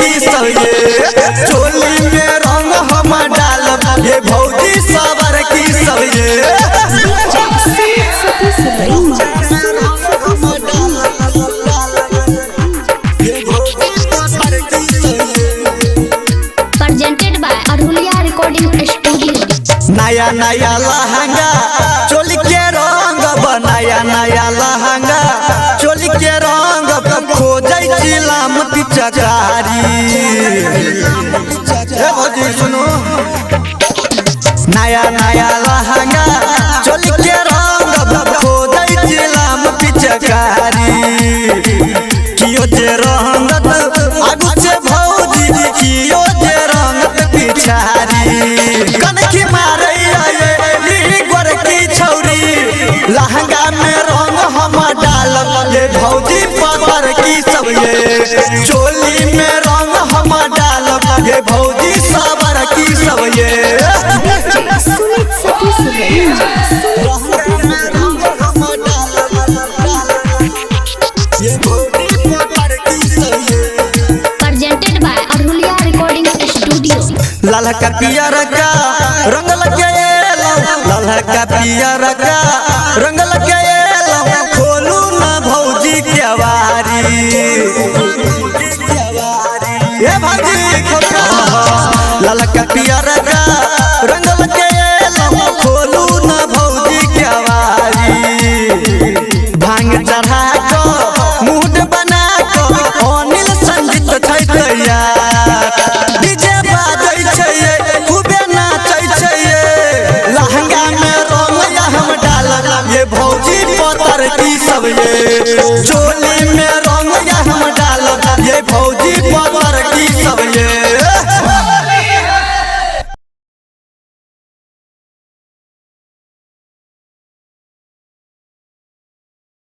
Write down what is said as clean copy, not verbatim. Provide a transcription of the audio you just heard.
की सब ये। चोली में रंग हम डालब ये भौजी सबर की सब ये। Presented by Arhulia Recording Studio. नया नया लहंगा चोली के रंग, नया नया लहंगा चोली के रंग, खोजै छी लाम पिचकारी। ए भौजी सुनू, नया नया लहंगा चोली के रंग, खोजै छी लाम पिचकारी। कियो जे रंगत आगू से भौजी, कियो जे रंगत पिछारी। कनखी मारैया ये गोरकी छौरी, लहंगा में रंग हम डालब ये भौजी पतर की सब ये। चोली में रंग हम डालब ये भौजी सबर की सब ये। Presented by Arhulia Recording Studio. ललका पियर का रंग लगे, ललका पियर का रंग लगे, खोलू ना भौजी के वारी। ए भौजी खोलू, ललका पियर का रंग लगे, खोलू ना भौजी के वारी। भांग चढ़ा को मूड बना को अनिल संगीत छै तैयार। डीजे बाजै छै खूबे नाचै छै, लहंगा में रंग हम डालब ये भौजी पतर की सब ये। चोली